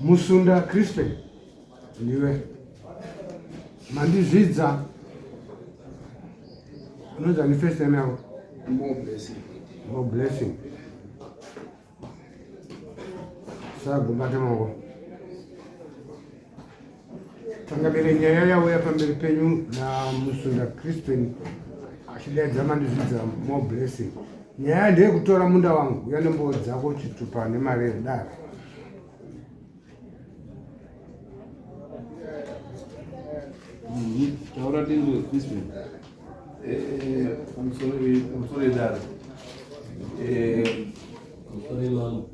Musunda Crispin ndiwe mandizvidza unonzi ani first name yako? More blessing. More blessing. Sagumbate maoko. Tangamire nyaya yauya pamberi penyu naMusunda Crispin achidaidza mandizvidza more blessing. Nyaya ndeyekutora munda wangu uya nemboo dzako chitupa nemari yedare. Taura tinzwe Crispin. Eh, pamusoro edare. Eh, pamusoro imambo.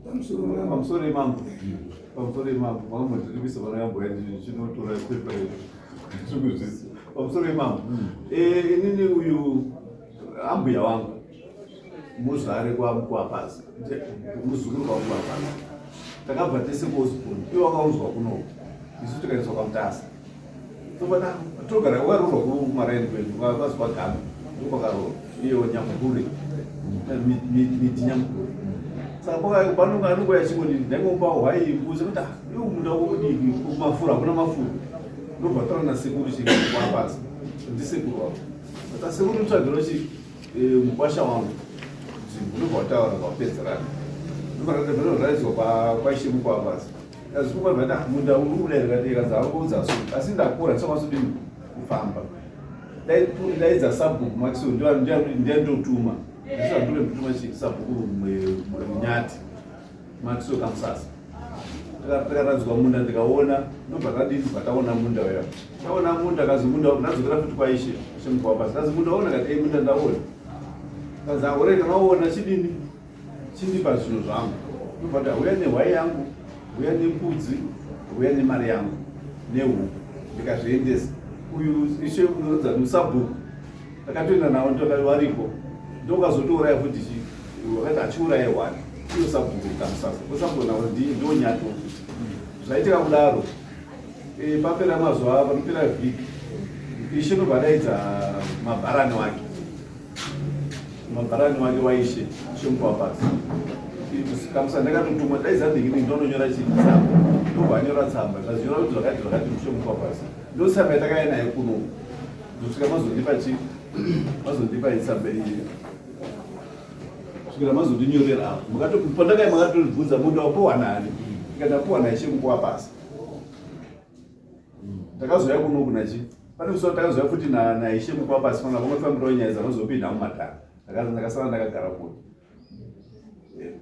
Pamusoro imambo. Pamusoro imambo. Makambotiripisa vana yambo yaji chinotora pepa yedu. Chikuzvisi. Pamusoro imambo. Eh, inini uyu ambuya wangu. Muzvare kwaMukwapasi. Muzukuru kwaMukwapasi. Takabva tese kuOsborne. Iwo wakaunzwa kuno. Isu tikaiswa kwaMutasa. Tobata togara wakaroorwa kumaraini kwedu kwazi kwagama ndokwakaroorwa iyo nyamukure miti nyamukure saka panonga anongoya chingoni ndaingomupa hwai mbuzi kuti ah, iwo munda wodiki mafuro hakuna mafuro ndobva taura nasekuru chii kwapasi ndisekuru wavo saka sekuru tsvagiro chii eh, mukwasha wangu nzvimbo ndobva wataura kwapedzerana ndobva raidzwa kwaishe mukwapasi Ndazvikupa munda uri kuda here kati kanzi haungoudza so asi ndakura ndisakwanisa kudini kufamba ndaidza sabhuku Maxwell ndiye ndotuma ndisandure ndotuma chi sabhuku Munyati Maxwell Kamusasa takaradzwa munda ndikaona ndobva tadini bva taona munda uya taona munda kazi munda ndadzokera futi kwaishe ishe mukwapasi kazi munda waona kati ei munda ndaona kazi aore kana waona chidini Chindipa zvinhu zvangu. Ndobva ndati huya nehwai yangu, huya nembudzi, huya nemari yangu nehuku ndikazviendesa. Uyu ishe unonzi musabhuku ndakatoenda nawo ndoka wariko ndokazotouraya futi chi wakati achiuraya hwani iyo sabhuku kamusasa usabhuku nawo ndonyato futi zvaitika kudaro e, papera mazuva panopera vhiki ishe ndobva adaidza mabharani wake mabharani wake waishe shemupapasi kamusa ndakatotumwa dai zandikini ndononyora chii tsamba ndobva anyora tsamba zvazinyora kuti zvakati zvakati mushemupapasi ndotsamba yatakaya naye kuno ndosvika mazondipa chii mazondipa itsamba iyi svikira mazondinyorera apo pandakaya makatobvunza munda wapowa nani ndikati apowa naishe mupapasi Takazouya kuno kuna chi pane musi watakazouya futi naishe mukwapasi pana vamwe nyaya dzanozopinda mumatare ndakasara ndakagara kuno eh,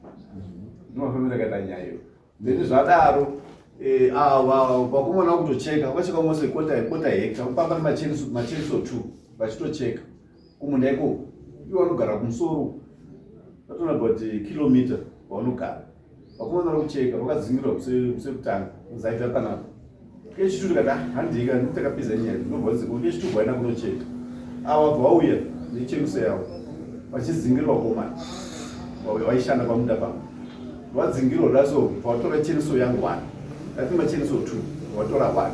ndomafambiro akaita nyaya iyo then zvadaro eh, ava vakomana vakutocheka vacheka mose kota kota hekta kupamba nemachenso two vachitocheka kumunda ikoko iwo vanogara kumusoro vatoona about kilomita vaunogara Vakomana vari kucheka vakadzingirwa kusekutanga zaita panapa. Kechitu tikati ah, handika takapedza nyaya ndinobva dziko kechitu bwaina kunocheka. Ava vabva vauya nechemuso yavo vachizingirwa vakomana vaishanda pamunda pangu. Vadzingirwa daso vatora chemuso yangu one. I think machemuso two vatora one.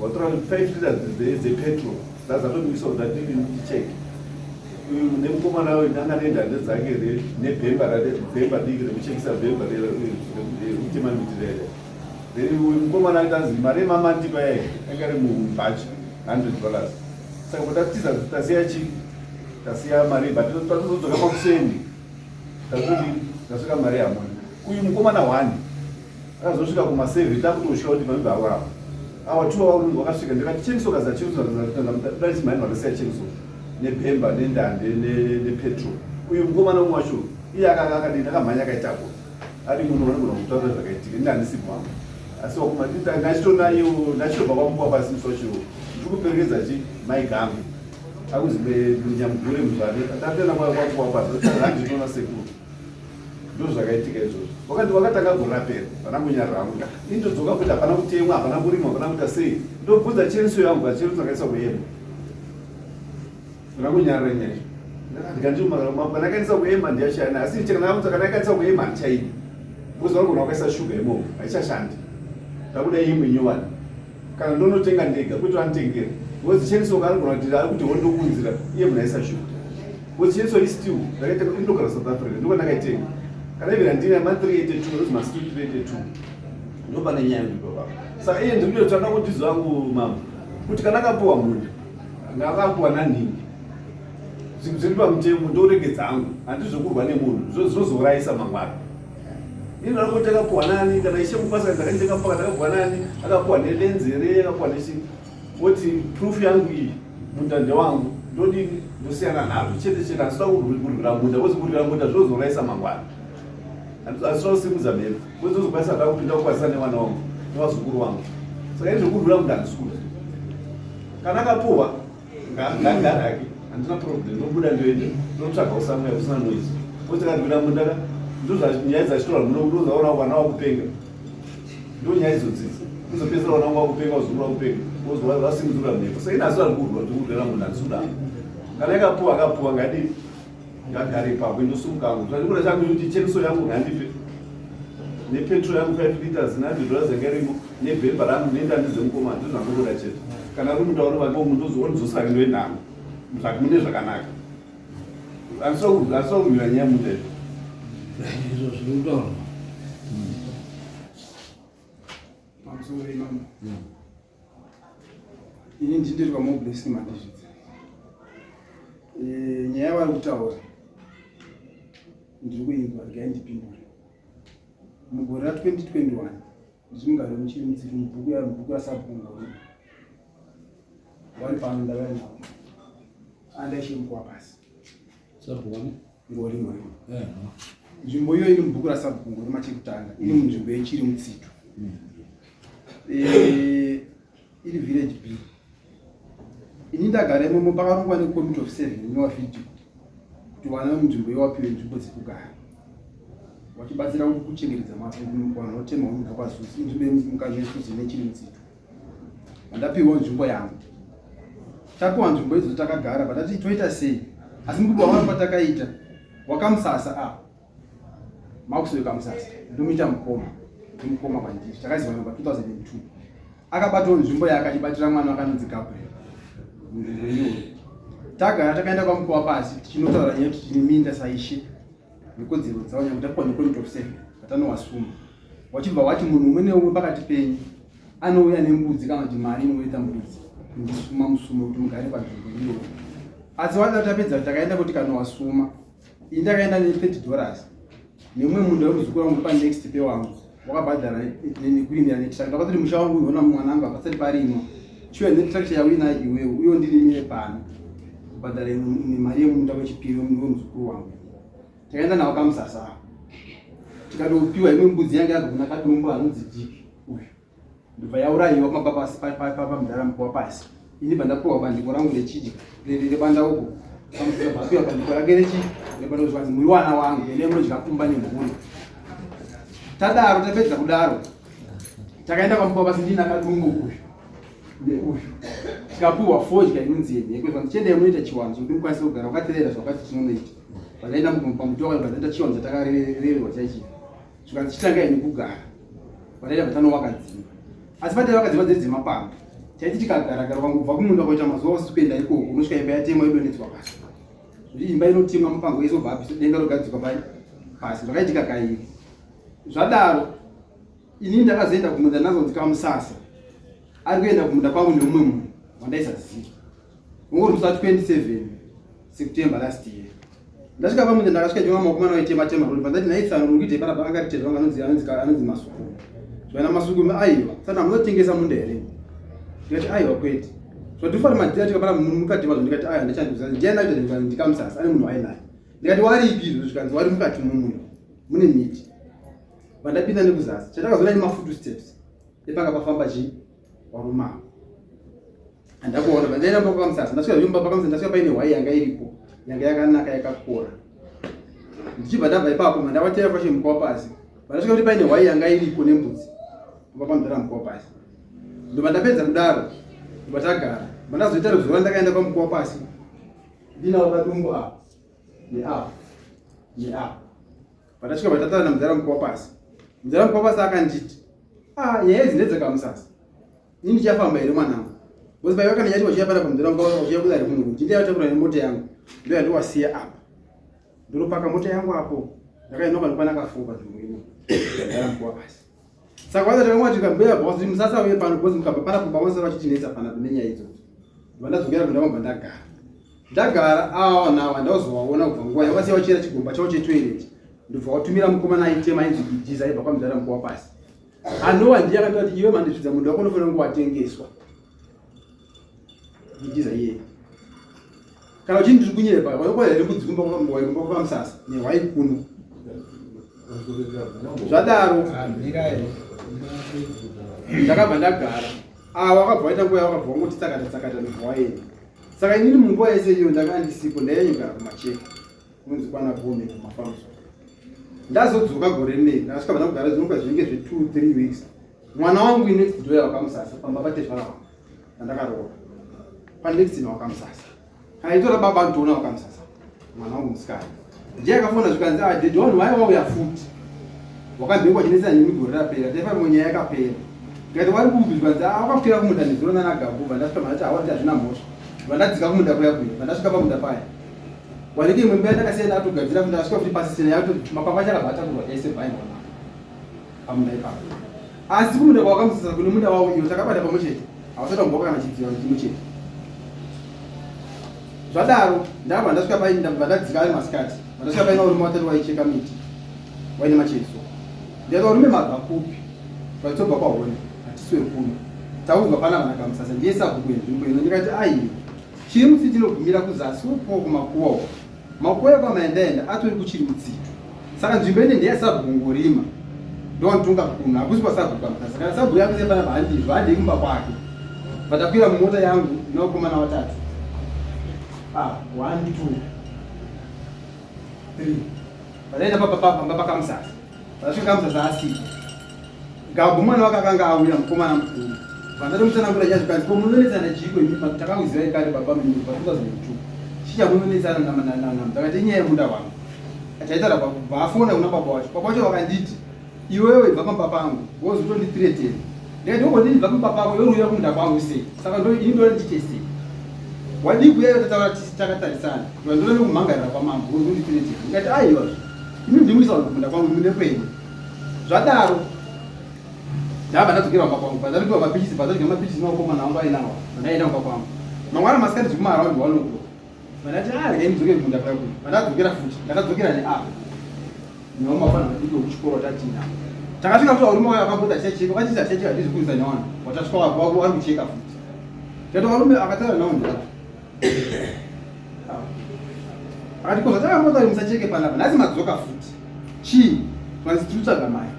Vatora 5 liters dzepetrol dzadzatomiswa kuti ndadini ndicheke. Nemukomana uyu ndanga nendande dzake nebhemba bhemba diki rekuchekisa bhemba rekutema miti rere then uyu mukomana aita anzi mari yemamandipa yaye anga ari mubhachi $100 saka patatiza tasiya chi tasiya mari but patozodzoka pakuseni tatodi tasvika mari hamuna uyu mukomana one Akazosvika kuma 7 takutotya kuti pamibva awa awa two awa wakasvika ndikati chenso kaza chenso dai chimhani vakasiya chenso nebhemba nendande nepetrol uyu mukomana umwe wacho iye akanga akadini akamhanya akaitako ari munhu vanogona kutaura zvakaitika ini handisi kwangu asi wakuma ndachitonayo ndachitobva kwamukwa pasi musi wacho ndiri kuperekedza chi mai gambi akuzi nyamugure muzvare tatenda kwamukwa pasi handinoona sekuru Ndozvakaitika izvozvo. Wakati wakatanga kurapera, vana kunyarara hangu. Indodzoka futi hapana kutemwa, hapana kurimwa, hapana kuita sei. Ndobvunza cheniso yangu, cheniso akaisa kuyemba. Ndakunyarara nyaya. Ndikandikaendesa kuema ndiyashayana asi kana yakaendesa kuema handichaidi. Because vanogona vakaisa shuga imomo haichashandi. Ndakuda imwe nyowani. Kana ndonotenga ndega kwete vanitengera. Because cheniso anogona kuti ari kuti hondokunzira iye munhu aisa shuga. Because cheniso isteel ndakaitenga indogara South Africa ndiko ndakaitenga. Kana even handina ma 382 ndozi ma steel 382. Ndopane nyaya ndipo baba. Saka iye ndiri kutotsvaka kuti zvangu mama kuti kana akapuwa munda ndakapuwa nanhingi zvinhu zviri pamutemo ndoregedza hangu handizvokurwa nemunhu zvinozourayisa mangwana ini ndada kuti akapuwa nani kana ishe mupasa ndakati ndakapuwa ndakapuwa nani akapuwa nelenzi here akapuwa nechi woti proof yangu iyi munda ndewangu ndodini ndosiyana nazvo chete chete handisida kurwira munda kozi kurwira munda zvinozourayisa mangwana handisida kusimudza mhepo kozi ndozokwanisa da kupinda kukwazisa nevana vangu nevazukuru vangu saka izvokurwira munda handisi kuda kana akapuwa ngagara hake handina problem ndobuda ndoenda ndotsvaga usamweya usina noise kuti akadwira munda ka ndozvanyaya dzachitorwa muno unozaona vana wakupenga ndo nyaya idzodzidzi uzopedzisira vana wangu wakupenga uzukuru wakupenga vasimudzura mhepo saka ini asi ari kurwa ndikurwira munhu handisi kudaro kana yakapuwa akapuwa ngadii ngagare ipapo indosumuka hangu zvandikuda changu kuti cheniso yangu ngandipe nepetro yangu 5 liters nandi dollars yanga irimo nebhemba rangu nendandi dzemukoma ndizvo zvandokuda chete kana uri mutauro vake mundozoonidzosa ndoenda hangu mune zvakanaka andiswa kumira nyaya munda izvo izvo zviri kutaurwa pamusoro imambo ini ndindiri kwamoblessing mandizvidza eh, nyaya yavari kutaura ndiri kuinzwa regai ndipindure mugore ra 2021 ndiri mugari wemuchiri mutsiri mubhuku yamubhuku yasabhungori wari pano ndavai navo andaishemukuwa pasi ngori ngori eh, nzvimbo iyo iri mubhuku rasabhuku ngori machekutanga iri munzvimbo yechiri mutsito mm. eh, iri village b ini ndagara imomo pakarongwa necommittee of seven inowa video kuti vana vemunzvimbo iyo wapiwe nzvimbo dzekugara vachibatsira kuchengetedza vanhu vanotema unobva kwazuzi inzvimbo yemukamesuzi nechiri mutsito Ndapiwa nzvimbo yangu. Tapiwa nzvimbo idzo takagara patati toita sei? Asi mukupiwa wangu patakaita wakamusasa a makusoika musasa ndomuita mukoma ndimukoma kwandiri takazivana pa 2002 akabatawo nzvimbo yaakachibatira mwana wakanonzi Gabriel munzvimbo iyoyo tagara takaenda kwamukowa pasi tichinotaura nyaya kuti tine minda saishe nekodzero dzavo nyange tapiwa necourt of seven vatanowasuma wachibva wati munhu umwe neumwe pakati penyu anouya nembudzi kana kuti mari inoita mbudzi kundisuma musumo kuti mugare panzvimbo iyoyo asi wada tapedza takaenda kuti kanowasuma ini ndakaenda ne 30 dollars nemumwe munda wemuzukuru wangu panext pewangu wakabhadhara nekurimira netractor ndakatoti musha wangu unoona mwanangu hapasati parimwa chiuya netractor yauinayo iwewe uyo ndirimire pano kubhadhara mari yemunda wechipiri wemuzukuru wangu takaenda nawo kamusasa tikatopiwa imwe mbudzi yanga yabva kuna kadombo anonzi diki uyu ndobva yaurayiwa pamudhara mukuwa pasi ini bva ndapiwa bandiko rangu rechidya rebanda uko apiwa bandiko rake rechi rebanda zvikanzi muri wana wangu ende munodya kumba nemhuri tadaro tapedza kudaro takaenda pamukuwa pasi ndina kadumbu uyu neuyu tikapiwa fodya inonzi yenhekwe zvanzi chiendai munoita chiwanzo kuti mukwanise kugara wakaterera zvakati tinonoita vakaenda pamuti wakaita vakaita chiwanzo chatakarererwa chaichi zvikanzi chitangai nekugara vataita vatano wakadzimba asi vatai vakadzimba dziri dzemapanga chaiti tikagaragara ukangobva kumunda ukaita mazuva usisi kuenda ikoko unosvika imba yatemwa yodonhedzwa pasi zvekuti imba inotemwa mupango yese obva abvisa denga rogadzikwa pai pasi zvakaitika kairi zvadaro ini ndakazoenda kumunda ndazonzi kamusasa ari kuenda kumunda kwangu neumwe munhu wandaisaziva ungori musi wa 27 September last year ndasvika pamunda ndakasvika ndiona makomana vaitema tema rori pandati naitsano muri kuita panapa anga ritezva vanga anonzi anonzi anonzi masuku zvana masuku aiwa sana munotengesa munda here ndikati aiwa kwete zvatifari madhira tikapana mukati mazvo ndikati aiwa ndichandiza ndiani aita ndikati ndikamusasa ane munhu wainaye ndikati waripi izvo zvikanzi wari mukati mumunda mune miti vandapinda nekuzasi chatakazoona nemafoot steps epanga pafamba chii warumawo handakuona pandaenda pakamusasa ndasvika yumba pakamusasa ndasvika paine hwai yanga iripo yanga yakanaka yakakora ndichibva ndabva ipapo mandavatera kwashe mukwa pasi pandasvika kuti paine hwai yanga iripo nembudzi kubva pamudhara mukwa pasi ndobva ndapedza kudaro ndobva tagara mandazoita ruzuva ndakaenda pamukwa pasi Ndinawo padumbu apa neapa neapa. Pandasvika patatara namudhara Mukwapasi. Mudhara Mukwapasi akanditi, ah, nyaya idzi ndedzekamusasa. Ini ndichafamba here mwanangu? Because paiva kana chati wachiya panapa mudhara Mukwapasi wachiya kudare kuno kuti ndiyatakura nemota yangu. Ndoya ndowasiya apa. Ndinopaka mota yangu apo. Ndakainoka ndokwana kafupa panzvimbo ino. Mudhara Mukwapasi. Saka vaza takangoti tikambuya boss musasa uye pano boss mukabva pana kumba vose vachitinetsa pana nenyaya idzodzo. Vandadzokera kunda vabva ndagara. Ndagara awa nawa ndazowaona kubva nguva yavasiya vachera chigomba chavo chetoilet. Ndobva watumira mukomana aitema ainzi Gijiza aibva kwamudhara mukuwa pasi. Anowa ndiye akanditi kuti iwe mandizvidza munhu wako unofanira kunge watengeswa. Gijiza iyeye. Kana uchiti ndiri kunyepa, waikwa here mbudzi kumba kumba kwamusasa nehwai kuno. Zvadaro ndakabva ndagara. Ah, wakabva waita nguva wakabva wangoti tsakata tsakata ndobva waenda. Saka inini munguva yese iyo ndakanga ndisipo ndainyogara kumacheka. Kunonzi kwana Bome kumafamuso. Ndazodzoka gore rineri ndakasvika vana kugara zvinonga zvinenge zve 2 3 weeks. Mwana wangu next door wakamusasa pamba patezvara wangu. Ndakaroora. Panext ino wakamusasa. Kana itora baba ntoona wakamusasa. Mwana wangu musikana. Ndiye akafona zvikanzi ah daddy wangu waiwa wauya futi. Wakambengwa chinetsana nemi gore rapera. Taifa imwe nyaya yakapera. Ndikati wari kupi zvikanzi ah wakakwira kumunda nezuro nana Gabu vandasvika vandati hawa hazvina mhosva. Vandadzika kumunda kuya kuya. Vandasvika pamunda paya. Wanike imwe mbuya ndakasiya ndatogadzira kuti ndasvika kuti pasisina yato makwapa acho akabva atakurwa ese bhaibhona. Pamunda ipapo. Asi kumunda kwawakamusasa kune munda wavo iyo takabata pamwe chete. Hausati wamboka kana chidziva chimwe chete. Zvadaro ndakabva ndasvika paini ndabva ndadzika ari masikati. Ndasvika paine varume vatatu vaicheka miti. Vaine macheso. Ndikati varume mabva kupi? Vaitobva kwaHonde. Hatisi wekuno. Taudzwa pana vana kamusasa ndiye sabhuku wenzvimbo ino. Ndikati aiwa. Chiri chinogumira kuzasi uko kumakuwa uko. Makuwa ekwamaendaenda atori kuchiri mutsito. Saka nzvimbo ine ndeyasabhuku Ngorima. Ndowanotonga kuno. Hakusi kwasabhuku kamusasa. Kana sabhuku yakusiya panapa handizvo handei kumba kwake. Vatakwira mumota yangu nevakomana vatatu. Ah, one, two, three. Vataenda pamba pakamusasa. Vasvika kamusasa asipo. Gabhu mwana wake akanga auya mukomana mukuru. Vandatomutsanangura chacho kanzi ko munonetsana chiiko imi takakuzirai kare baba munyu kubva 2002. Chii chamunonetsana namana takati inyaya yemunda wangu. Achaitaura vaafona kuna baba wacho. Baba wacho vakanditi iwewe ibva pamba pangu wozotondithiretena. Ndikati wogoti ibva pamba pako iwe uya kumunda kwangu sei? Saka ndo ini ndoda ndiite sei? Wadii kuuya tataura takatarisana. Ndoda nekumhangarira kwamambo wozondithiretena. Ndikati aiwa imi ndimuisa kumunda kwangu mune kwenyu. Zvadaro ndabva ndadzokera kumba kwangu pandatopiwa mapichisi pandadya mapichisi nevakomana vangu ainawo vandaenda kumba kwangu mangwana masikati zvekuma around one o'clock vandati ah regai ndidzokere kumunda kuya kuya vandadzokera futi ndakadzokera neapa nevamwe vafana vadiki vekuchikoro vatatina takasvika futi varume vaya vakamboti achicheka vachiti achicheka hatizi kuisa newana watasvika wako vari kucheka futi tati varume akataura nawo ndirapo akati ko zvatakambota kuti musacheke panapa nhasi madzoka futi chii vanzi tiri kutsvaga mari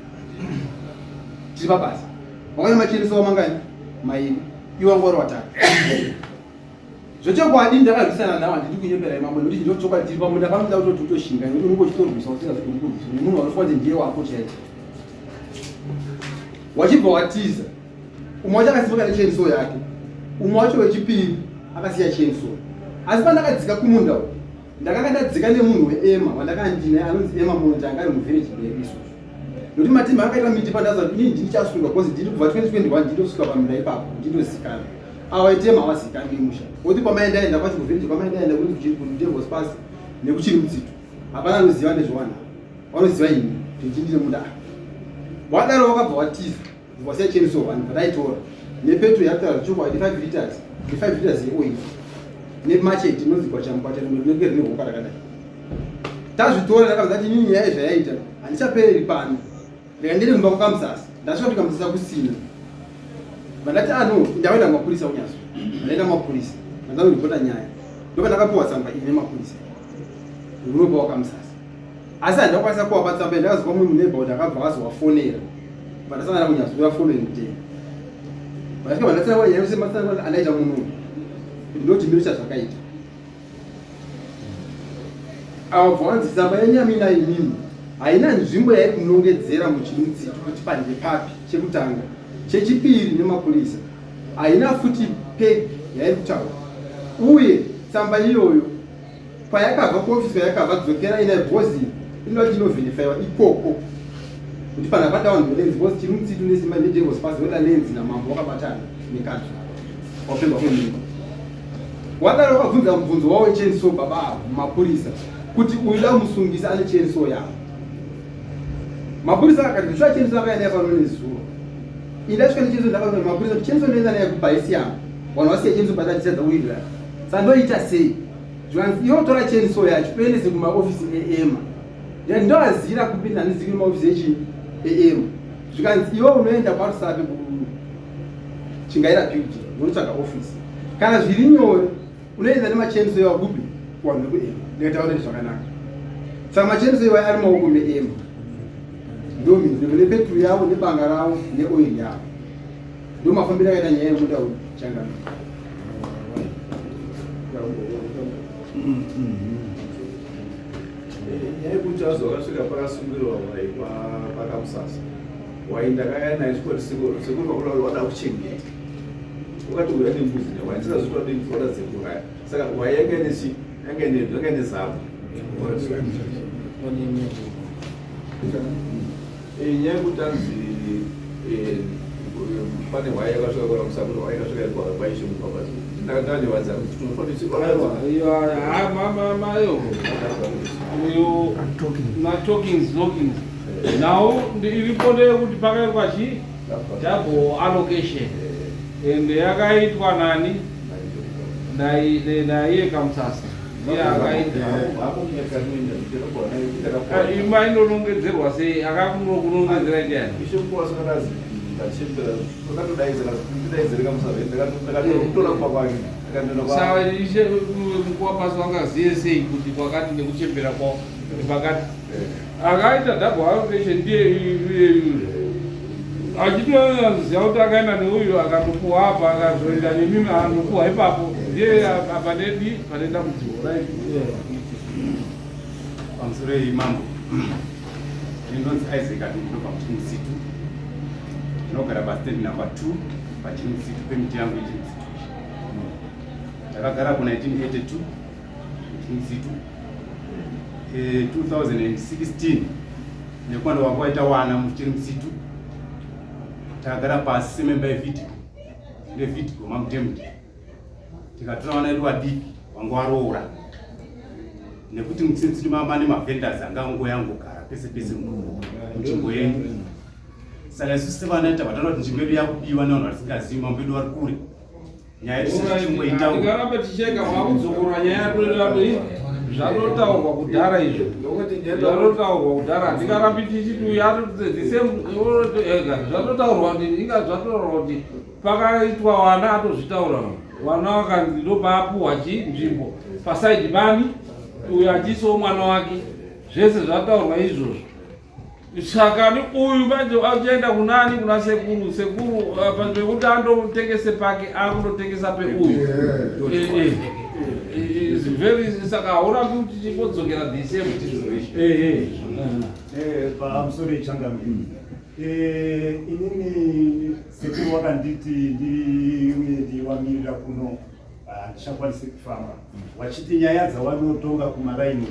tiri pabasa wakanya machereso wamangani mairi iwe wanga uri watatu zvechokwadi ndakarwisana nawo handidi kunyepera imambo nekuti ndiro chokwadi tiri pamunda panoda kutoti utoshinga nekuti unenge uchitorwisa usingazogoni kurwisa nemunhu wanofunga kuti ndiye wako chaicho wachibva watiza umwe wacho akasimuka nechainsaw yake umwe wacho wechipiri akasiya chainsaw asi pandakadzika kumunda uku ndakanga ndadzika nemunhu weema wandakanga ndinaye anonzi ema monja anga ari muvillage medu isusu nokuti matimba akaita miti pandaza kuti inini ndini chasungwa because ndini kubva 2021 ndindosvika pamunda ipapo ndindozikanwa awa etema hawazikanwi musha woti kwamaendaenda kwacho kuvillage kwamaendaenda kunzi kudevils pass nekuchiri mutsito hapana anoziva nezvewana vanoziva ini kuti ndine munda wadaro wakabva watiza wasiya chainsaw one pataitora nepetro yakutaura zvechokwadi 5 liters ne5 liters yeoil nemacheti inonzi gwachamukwacha rinenge rine hoka rakadai tazvitora ndakabva ndati inini nyaya zvayaita handichapereri pano ndika ndiri kumba kwakamusasa ndasvika kuti kamusasa kusina vandati ano ah, ndaenda kumapurisa kunyazo ndaenda kumapurisa ndandanoripota nyaya ndopandakapiwa tsamba iyi nemapurisa ndikunopa wakamusasa asi handakwanisa kuwapa tsamba ndakazwa mumwe muneighbor kuti akabva azowafonera vandasangana kunyazura following day vasvika vandatsanangura nyaya yose matsanangura andaita munhu kuti ndo chimiro chazvakaita awabva wanzi tsamba yenyamina imimi haina nzvimbo yaikunongedzera muchimutsitu kuti panze papi chekutanga chechipiri nemapurisa haina futi peg yairi kutaura uye tsamba iyoyo Payakabva kuofisi kwayakabva dzokera ina bhozi inoda kuti inovhenifaiwa ikoko kuti pana pata vanhu velenzi bhozi chiri mutsitu nesimba nedevils pasi voda lenzi namambo wakabatana nekanzvo wapfengwa kwemimba. Wadaro wakabvunza mubvunzo wawo wechenso baba avo mapurisa kuti uyu da musungisa ane chenso yavo. Mapurisa akati ndisva chenso akauya naye pano nezuro. Indasvika nechenso ndakabvunza mapurisa kuti chenso ndoenda naye kubaisi yangu. Vanhu vasiya chenso patachitadza kuwirirana. Saka ndoita sei? Zvikanzi iwe tora chainsaw yacho uendese kumaofisi eEMA. Ndikati ndoazira kupi handizivi maofisi echi eEMA. Zvikanzi iwe unoenda kwaRusape kuChingaira building unotsvaga ofisi. Kana zviri nyore unoenda nemachainsaw iwayo kupi kuvanhu vekuEMA. Ndikati aone zvakanaka. Saka machainsaw iwayo ari maoko meEMA. Ndomhinduro nepeturu yavo nebanga ravo neoil yavo. Ndomafambiro akaita nyaya yemunda uyu changamire. Nyaya yekuti azo akasvika pakasungirwa wai pakamusasa wai ndakaya naye chikoti sekuru vakura wada kuchengeta wakati uya nembuzi newai ndisazvitwa nekuda dzekuuraya saka wai yanga ine chi yanga ine yanga ine zamu. Eh, nyaya yekuti anzi eh, pane hwai yakasvika kora musakuro hwai yakasvika kwaishe mubhabhazi uyu matalkings talkings nhau iripo ndeyekuti pakaitwa chi double allocation and yakaitwa nani naiye kamusasa ndiye akaita imba inonongedzerwa sei akakunongedzera ndiani saka ishe mukuwapasi wangaziye sei kuti kwakati nekuchembera kwao pakati akaita double allocation ndiye achitoziva kuti akaenda neuyu akandopuwa apa akazoenda nemimi akandopuwa ipapo ndiye apa nedi pane dambudziko right. Pamusoro iyi mambo, ndinonzi Isaac Adungu, ndinobva kuChimusitu, ndinogara pastand number 2 paChimusitu pemiti yangu yeChimusitu. Ndakagara ku 1982 kuChimusitu. 2016 nekuwanda wanga waita wana muChimusitu, takagara pasi sememba yevideo nevideo mamutemute, tikatora vana vedu vadiki vanga varoora nekuti muChimusitu mama nemavendors anga angoyangogara pese pese munzvimbo yedu. Saka isu sevana tabva taona kuti nzvimbo yedu yakubiwa nevanhu vasingazivi, mambo edu vari kure. Nyaya yedu sechimboitaura Tikaramba ticheka wakudzokorora nyaya yatoita zvatotaurwa kudhara izvo, zvatotaurwa kudhara. Handingarambi tichiti uyu the same ega zvatotaurwa kuti inga zvatotaurwa kuti pakaitwa vana, atozvitaura vana vakanzi ndopaapuhwa chi nzvimbo pasaidi pani uyu achiisawo mwana wake, zvese zvataurwa izvozvo. Saka ni uyu manje achienda kunani? Kuna sekuru. Sekuru pekuti andotengese pake akundotengesa peuyu. Is very saka haurambi kuti chimbodzokera the same. Pamusoro yechangamire, inini sekuru wakanditi ndiuye ndiwamirira kuno, handichakwanisi kufamba, wachiti nyaya dzawanotonga kumaraini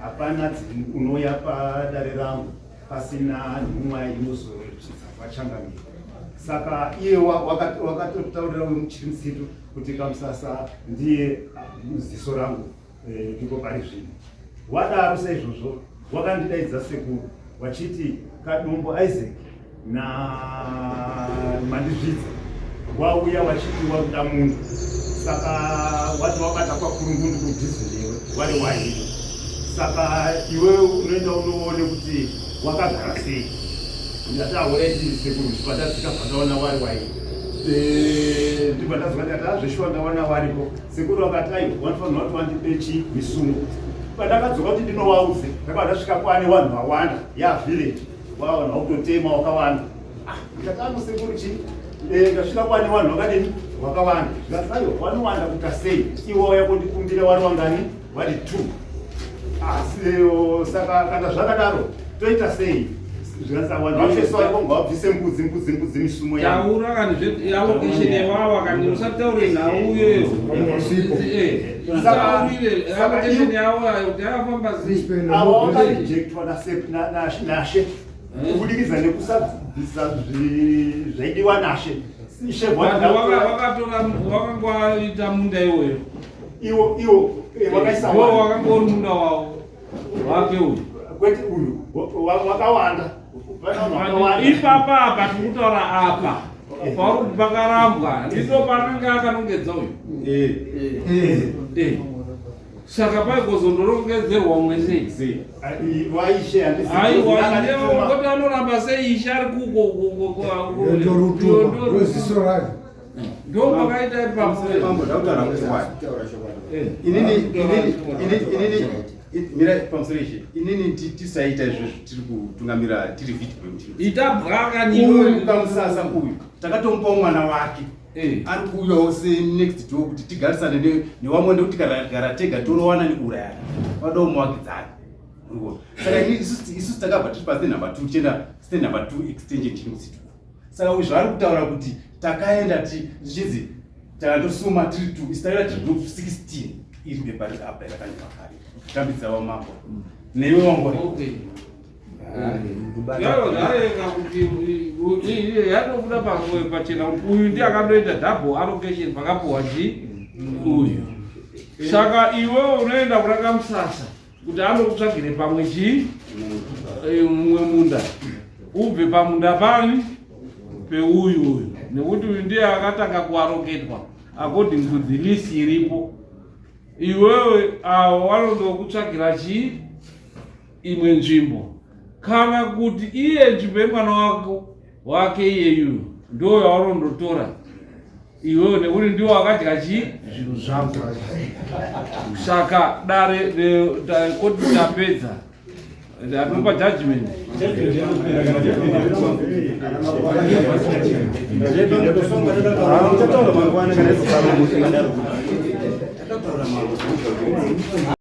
hapana unouya padare rangu pasina nhumwa inozosvitsa kwachangamire. Saka iye wakatotaurira wemuChimusitu kuti Kamusasa ndiye ziso rangu ndiko pari zvino. Wadaro saizvozvo wakandidaidza sekuru wachiti Kadumbu Isaac na Mandizvidza wauya wachiti wakuda munhu, saka wati wabata kwaKurungundu kudhize newe wari wahino, saka iwe unoenda unoone kuti wakagara sei. Ndati already sekuru, pandadzika pandaona wari waino, ndibva ndazwa ndikati azveshuwa ndaona waripo. Sekuru vakati aiwa, wanofanirwa kuti wandipe chi misungo. Pandakadzoka kuti ndinowaudze, ndakabva ndasvika kwane vanhu vawanda yavillage, wavanhu vakutotema wakawanda. Ndikati ano sekuru chi ndasvika kwane vanhu vakadini vakawanda. Zvikati aiwa, vanowanda kuita sei iwe wauya kundikumbira wari wangani? Wari two. Asi saka kana zvakadaro toita sei? Zvikanzi mbudzi mbudzi mbudzi misumo yangu. Taura kani zveallocation yewawa kani usataure nhau iyoyo. Taurire allocation yawo kuti yakafamba sei. Ava wakarejectwa nashe kubudikidza nekusabvisa zvaidiwa nashe. Ishe Wakatora wakanga munda iwoyo. Iwo iwo wakaisa wao wakanga uri munda wavo wake uyu. Kwete uyu wakawanda. Ipapa apa tikutaura apa pauri kuti pakarambwa ndipo paanenge akanongedza uyu. Saka paigozondorongedzerwa umwe sei? Waishe Aiwa, ngoti anoramba sei ishe ari kuko Ndoziso racho. Ndo pakaita ipapo. Mambo, ndakutaura kuti why. Inini inini inini inini mira pamusoro ishe. Inini tisaita izvozvo tiri kutungamira tiri video tiri. Ita bwaka Uyu kamusasa uyu takatomupawo mwana wake. Ari kuuyawo senext door kuti tigarisane newamwe nekuti tikagara tega torowana nekuurayana. Vadawo muvakidzani. Saka isusu takabva tiri pastand number 2 tichienda stand number 2 extension chiri musitu. Saka uyu zvaari kutaura kuti takaenda tichinzi takandosuma tiri 2 isu takaenda tiri group 16 iri pepa riri apa rakanyorwa kare kutambidza wamambo neiwe wangori. Okay. Zvarenga kuti yatobuda pachena kuti uyu ndiye akandoita double allocation pakapuwa chi uyu. Saka iwewe unoenda kuna Kamusasa kuti anokutsvagire pamwe chii mumwe munda ubve pamunda pani peuyu uyu nekuti uyu ndiye akatanga kuaroketwa according to the list iripo. Iwewe avo vanondokutsvagira chii imwe nzvimbo kana kuti iye nzvimbo yemwana wako wake iyeyu ndo yaunondotora iwewe nekuti ndiwo akadya chii zvinhu zvako. Saka dare koti tapedza atopa judgment. Tataura mangwana.